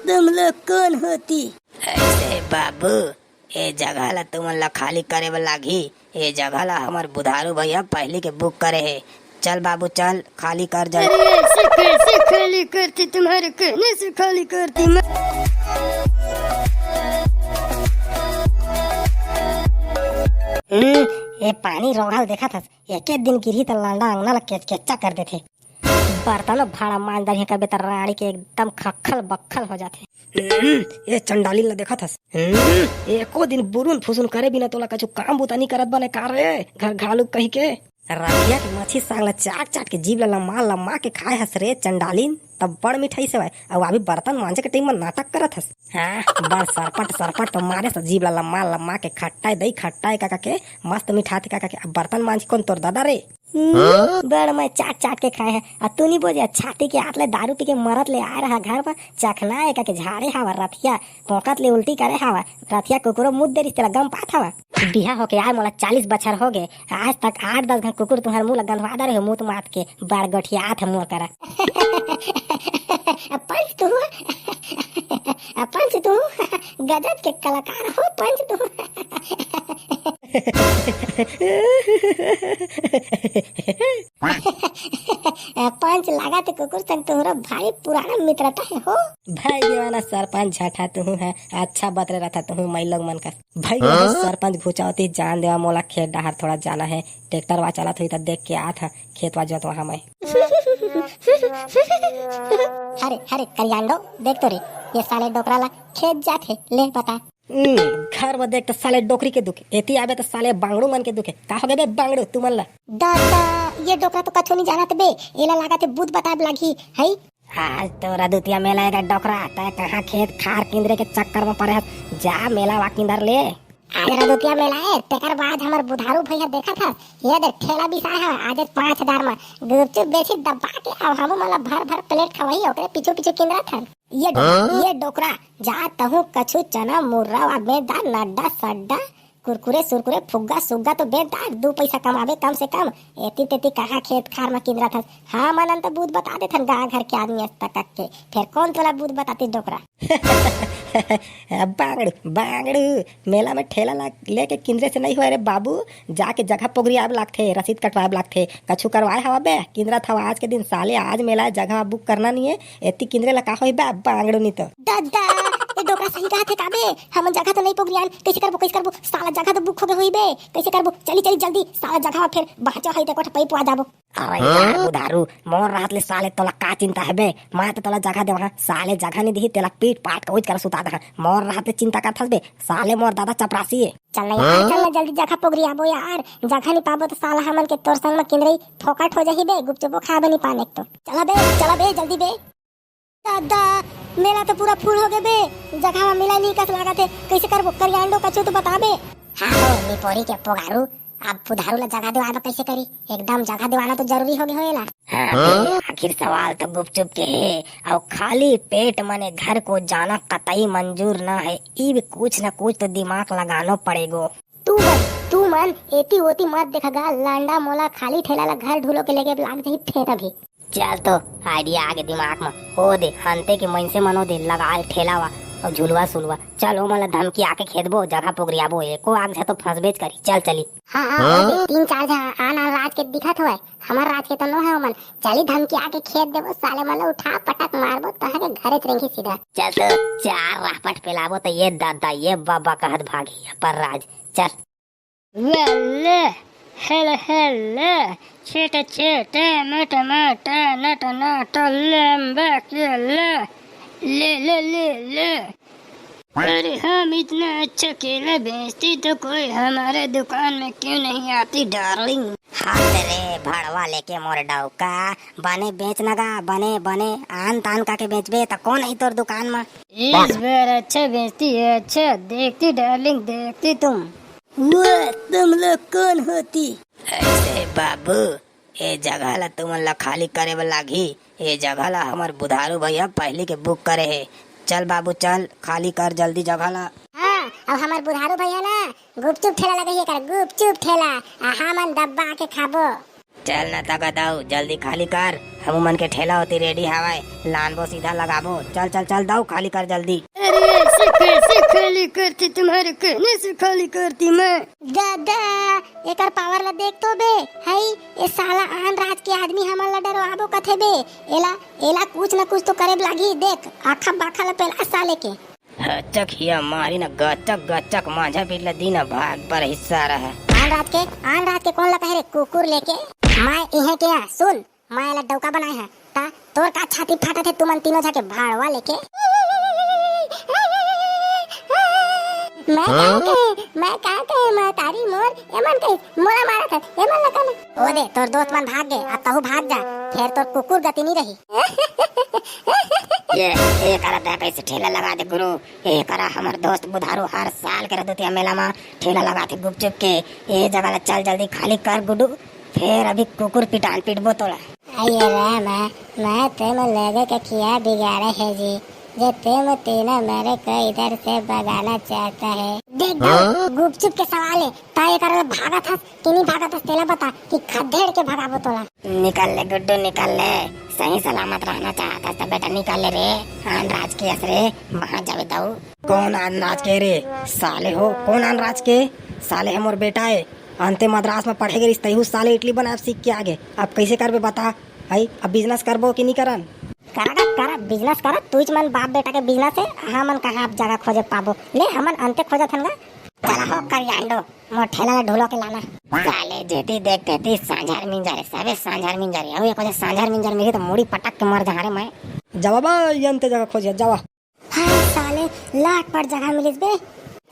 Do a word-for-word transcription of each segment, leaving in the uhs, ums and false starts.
तुम लोग कौन होती? ऐसे बाबू, ए जगह ला तुमन ला खाली करे बर लागही। ए जगह ला हमर बुधारू भैया पहिली के बुक करे हे। चल बाबू चल, खाली कर जल्दी। अरे ऐसे कैसे खाली करती? तुम्हारे कहने से खाली करती मैं। हम्म, ए पानी रोंघा ल देखत हस, एके दिन गिरही त लांडा अंगना ला केचकेचा कर देथे। बर्तन भाड़ा मांज डरही कबे त राड़ी के एकदम खक्खल बक्खल हो जाथे। हम्म, ए चंडालिन ला देखत हस? हम्म, एको दिन बुरुन फुसुन करे बिना तोला कछु काम बुता नी करत बने का रे, घर घालू कहि के? रतिया के मछी साग ला चाट चाट के जीभ ला लम्मा लम्मा के खाए हस रे चंडालिन, तब बड़ मिठाई सेवय। अउ अभी बर्तन मांजे के टाइम म नाटक करत हस। हाँ, बड़ सरपट सरपट तो मारे स जीभ ला लम्मा लम्मा के, खट्टाए दई खट्टाए कका के, मस्त मिठाथे कका के। अब बर्तन मांजी कोन तोर दादा रे? हम्म, बड़ मैं चाट चाट के खाए है। आ तू नी बोजे, छाती के आत ले दारू पी के मरत ले आए रहा घर पर, चखना है कके झाड़े हवा रथिया, पोकत ले उल्टी करे हवा, रथिया कुकुरो मुद दे रिस तेला गम पात हवा। बिहा होके आए मोला चालीस बछर हो गे, आज तक आठ दस घन कुकुर तुहर मुंह ल गंधवा दे रहे हो, मूत मात के, बड़ गोठियात है मोर करा। पंच तू, पंच तू, गजब के कलाकार हो पंच तू। पंच, लागत हे कुकुर संग तुहरो भारी पुराना मित्रता हे हो। भाई देवाना सरपंच झठा तुहू है, अच्छा बतरे रहता तुहू मई लोग मन का। भाई देवाना सरपंच घुचावती जान देवा, मोला खेत डहार थोड़ा जाना है, ट्रैक्टर वा चलत हुई त देख के आत ह खेत वा जोतवा हा मैं। हरे हरे करियांडो, देख तो रे, ये साले डोकरा ला खेत जात हे, ले बता। हम्म, घर में देख त साले डोकरी के दुख, एती आबे त साले बांगड़ू मन के दुख हे। का हो गे बे बांगड़ू तुमन ला? दादा, ये डोकरा तो कछु नहीं जानत बे, एला लागत हे भूत बताब लागही, हई? आज तो रदुतिया मेला एगा डोकरा, तय कहाँ खेत खार किंदरे के चक्कर में पड़े हस, जा मेला वा किंदर ले। आज रदुतिया मेला ए, तेकर बाद हमर बुधारू भैया देखत हस, ये देख ठेला बिसाए हवय, आज पाँच हजार में गुपचुप बेची दबा के, अब हमू मन ला भर भर प्लेट खवाही, ओकरे पीछू पीछू किंदरत हन। ये डो-, हाँ? ये डोकरा, जा तहूँ कछु चना मुर्रा वा बेच दा, नड्डा सड्डा, कुरकुरे सुरकुरे, फुग्गा सुग्गा तो बेच दा, दू पैसा कमाबे कम से कम। एती तेती कहाँ खेत खार म किंदरत हस? हाँ, मन अंत बूत बता देथन गाँव घर के आदमी अस तक के। फेर कौन तोला बूत बताती डोकरा? बांगड़ू, बांगड़ू, मेला में ठेला ला-, लेके किंदरे से नहीं होय रे बाबू, जाके जगह पोगरी आब लागथे, रसीद कटवाब लागथे, कछु करवाए हवा बे, किंदरत हवा आज के दिन साले, आज मेला जगह बुक करना नहीं है, एती किंदरे ला का होई बे, बांगड़ू नहीं तो। दादा, ये डोकरा सही कहा थे का बे, हमन जगह तो नहीं पोगरियान, कैसे करबो, कैसे करबो, साला जगह तो बुक हो गए होई बे, कैसे करबो, चली चली जल्दी, साला जगह में फिर बाँचो है ते कोठ पई पुआ जाबो। अरे यार बुधारू, मोर रहत ले साले तोला का चिंता है बे? मैं तो तोला जगह देवा, साले जगह नहीं दिही तेला पीट पाट के उच कर सुता दहा। मोर रहत ले चिंता करथस बे, साले मोर दादा चपरासी है। चल ना यार, चल ना जल्दी जगह पोगरी आबो यार, जगह नहीं पाबो तो साला हमन के तोर संग में किंदरई फोकट हो जाही बे, गुपचुपो खाबे नहीं पाने तो। चला बे, चला बे, जल्दी बे। दादा, मेला तो पूरा फुल हो गए बे, जगह में मिला नहीं कस लागत है, कैसे करबो? करियांडो कछु तो बता बे। हाँ हो, निपोरी के पोगारू, अब बुधारू ला जगह देवाए बर कैसे करी? एकदम जगह देवाना तो जरूरी हो गए होएला। हाँ बे, आखिर सवाल तो गुपचुप के है, और खाली पेट मने घर को जाना कतई मंजूर ना है, इब कुछ न कुछ तो दिमाग लगानो पड़ेगो। तू मन, तू मन एती ओती मत देखा गा, लांडा मोला खाली ठेला ला घर ढूलो के लेके लाग जाही फेर अभी। चल तो, आइडिया आगे दिमाग म। ओ दे, हंते के मइनसे मन ओ दे, लगाल ठेला वा अउ झुलवा सुलवा। चल, ओमन ला धमकी आके खेदबो, जगह पोगरियाबो, एको आग झा तो फंसबेच करी। चल चली। हाँ, हाँ, ओ दे, तीन चार झा आन आन राज के दिखत हवय, हमर राज के तो नो है ओमन। चली धमकी आके खेद देबो, साले मन ला उठा पटक मारबो, तहाँ के घरे रेंगी सीधा। चल तो, चार रापट पेलाबो तो ये दादा, ये बाबा कहत भागी, अपर राज। चल। वेले, हेले, हेले, छेटे, छेटे, मेटे, मेटे, नट, नट, लेम्बे, केले, ले, ले, ले, ले। अरे, हम इतना अच्छा केला बेचते तो कोई हमारे दुकान में क्यों नहीं आती, डार्लिंग? हाथ रे, भड़वा लेके मोर डौका, बने बेच न गा, बने, बने, आन तान का के बेचबे, त कौन ही तोर दुकान म? इस बार अच्छा बेचती है, अच्छा, देखती डार्लिंग, देखती तुम। वो तुम लोग कौन होती? ऐसे बाबू, ए जगह ला तुमन ला खाली करे बर लागही। ए जगह ला हमर बुधारू भैया पहली के बुक करे हे। चल बाबू चल, खाली कर जल्दी जगह ला। हाँ, अब हमर बुधारू भैया ना गुपचुप ठेला लगाही, एकर गुपचुप ठेला, आ हमन दबा के खाबो। चल ना तगदऊ, जल्दी खाली कर, हमू मन के ठेला होती रेडी हवय, लानबो सीधा लगाबो। चल चल चल, दऊ खाली कर जल्दी। अरे ऐसे कैसे खाली करती, तुम्हारे कहने से खाली करती मैं। दादा, एकर पावर ला देख तो बे। हई, ए साला आन राज के आदमी हमन ला डरवाबो कथे बे। एला, एला कुछ न कुछ तो करे लागही। देख, आखा बाखा ला पेला साले के। हचक हिया मारी न गचक गचक, माझा पीट ला दीन भाग पर हिस्सा रहा। आन राज के, आन राज के कौन ला कहे रे कुकुर लेके? मैं इहे के आ, सुन, मैं एला डौका बनाए हं, ता तोर का छाती फाटत हे तुमन तीनों झा के भाड़वा लेके? मैं का कहे, मैं का कहे, महतारी मोर, एमन कही मोला मारत हे, एमन ला कना। ओ दे, तोर दोस्त मन भाग गे, अब तहू भाग जा, फेर तोर कुकुर गति नी रही। ये, ये करत हे कैसे ठेला लगा दे गुरु, ये करा हमर दोस्त बुधारू हर साल के रदुतिया मेला मा ठेला लगाथे गुपचुप के। ये जगह ला चल जल्दी खाली कर गुडू, फेर अभी कुकुर पिटान पिटबो तोला। अये राम, मैं तेम लोगों का क्या बिगाड़े है जी, जो तुम तीनों मेरे को इधर से भगाना चाहता है। देख दो, हाँ? गुपचुप के सवाल है, ता ये कर भागत हस कि नहीं भागत हस, तेला बता कि खदेड़ के भगाबो तोला। निकल ले गुड्डू, निकल ले, सही सलामत रहना चाहत हस तो बेटा निकल ले रे। आन राज के असरे वहां जावे दऊ। कौन आन राज के रे साले हो, कौन आन राज के? साले हे मोर बेटा ए, अंते मद्रास में पढ़े गे रिस, तैहू साले इडली बनाए सीख के आगे। अब कैसे करबे बता? हई, अब बिजनेस करबो कि नी करन? करा गा, करा, बिजनेस करा, तुईच मन बाप बेटा के बिजनेस हे, हमन कहाँ अब जगह खोजे पाबो? ले, हमन अंते खोजत हन गा। चला हो करियांडो, मोर ठेला ला ढूलो के लाना। साले जेती देख तेती सांझर मिंजर हे, सबे सांझर मिंजर हे। अउ एक बजे सांझर मिंजर मिली तो मुड़ी पटक के मर जहाँ रे मैं। जावा बा, ये अंते जगह खोजे, जावा। हाय साले, लाख पर जगह मिलिस बे।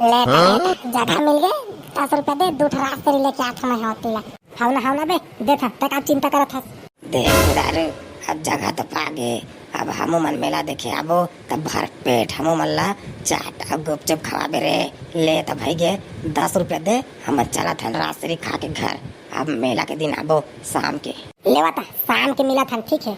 ले हाँ? जगह मिल गे, दस रुपया दे, दू ठो रास्ते लेके आत हूँ मैं होती ला। हाव ना, हाव ना बे, देत हूँ, तक आप चिंता करत हस। देख दारू, अब जगह तो पा गे, अब हमू मन मेला देखे आबो, तब भर पेट हमू मन ला चाट अउ गुपचुप खवाबे रे। ले तब भई गे, दस रुपया दे, हमन चलत हन राजश्री खा के घर। अब मेला के दिन आबो शाम के। लेवा ता, शाम के मिलत हन, ठीक है।